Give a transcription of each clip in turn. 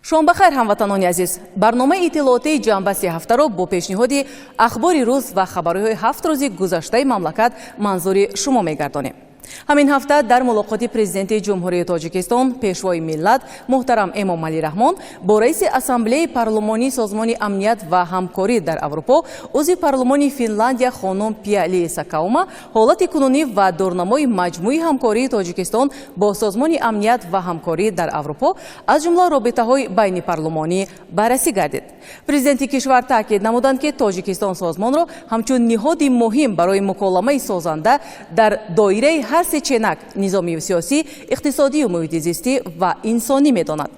Шом бахайр, ҳамватанони азиз. Барномаи иттилоотии «Ҷамъбасти ҳафтаро» бо пешниҳоди ахбори рӯз ва хабарҳои 7 рӯзи гузаштаи мамлакат манзури шумо мегардонем. Ҳамин ҳафта дар мулоқоти Президенти Ҷумҳурии Тоҷикистон, Пешвои миллат муҳтарам Эмомалӣ Раҳмон бо раиси Ассамблеяи парлумонии Созмони амният ва ҳамкорӣ дар Аврупо, узви парлумони Финландия хонум Пия Лиса Каума ҳолати кунунӣ ва дурнамои маҷмӯи ҳамкории Тоҷикистон бо Созмони амният ва ҳамкорӣ дар Аврупо, аз ҷумла робитаҳои байнипарлумонӣ, баррасӣ гардид. Президенти кишвар таъкид намуданд, ки Тоҷикистон созмонро ҳамчун ниҳоди муҳим барои муколамаи созанда дар доираи ҳар се ченак: низомию сиёсӣ, иқтисодию муҳити зистӣ ва инсонӣ медонад.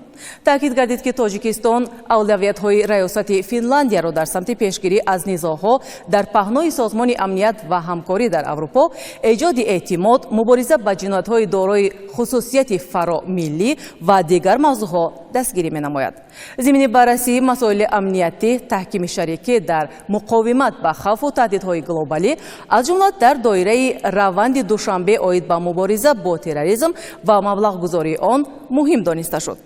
Таъкид гардид, ки Тоҷикистон авлавиятҳои раёсати Финландияро дар самти пешгирӣ аз низоъҳо дар паҳнои Созмони амният ва ҳамкорӣ дар Аврупо, эҷоди эътимод, мубориза ба ҷиноятҳои дорои хусусияти фаромиллӣ ва дигар мавзӯъҳо дастгирӣ менамояд. Зимни баррасии масоили амниятӣ, таҳкими шарикӣ дар муқовимат ба хавфу таҳдидҳои глобалӣ, аз ҷумла дар доираи раванди Душанбе оид ба мубориза бо терроризм ва маблағгузории он, муҳим дониста шуд.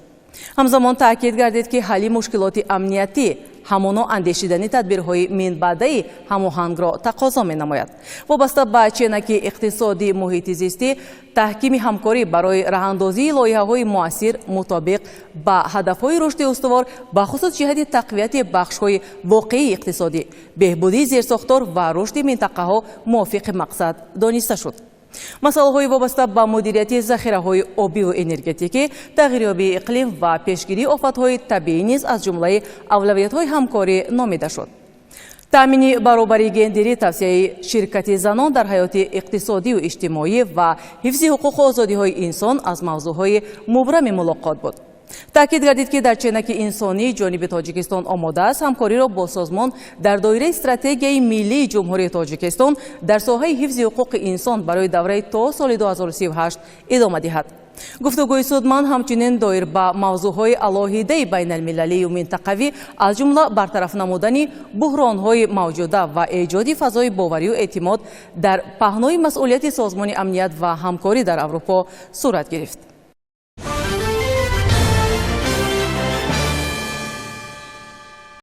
Ҳамзамон таъкид гардид, ки ҳалли мушкилоти амниятӣ ҳамоно андешидани тадбирҳои минбаъдаи ҳамоҳангро тақозо менамояд. Вобаста ба ченаки иқтисодӣ, муҳити зистӣ, таҳкими ҳамкорӣ барои роҳандозии лоиҳаҳои муассир мутобиқ ба ҳадафҳои рушди устувор, бахусус ҷиҳати тақвияти бахшҳои воқеии иқтисодӣ, беҳбудии зерсохтор ва рушди минтақаҳо мувофиқи мақсад дониста шуд. Масъалаҳои вобаста ба мудирияти захираҳои обиву энергетикӣ, тағйирёбии иқлим ва пешгирии офатҳои табиӣ низ аз ҷумлаи авлавиятҳои ҳамкорӣ номида шуд. Таъмини баробарии гендерӣ, тавсеаи ширкати занон дар ҳаёти иқтисодию иҷтимоӣ ва ҳифзи ҳуқуқу озодиҳои инсон аз мавзӯъҳои мубрами мулоқот буд. Таъкид гардид, ки дар ченаки инсонӣ ҷониби Тоҷикистон омода аст ҳамкориро бо созмон дар доираи Стратегияи миллии Ҷумҳурии Тоҷикистон дар соҳаи ҳифзи ҳуқуқи инсон барои давраи то соли 2038 идома диҳад. Гуфтугӯи судманд ҳамчунин доир ба мавзӯъҳои алоҳидаи байналмилалию минтақавӣ, аз ҷумла бартараф намудани буҳронҳои мавҷуда ва эҷоди фазои боварию эътимод дар паҳнои масъулияти Созмони амният ва ҳамкорӣ дар Аврупо сурат гирифт.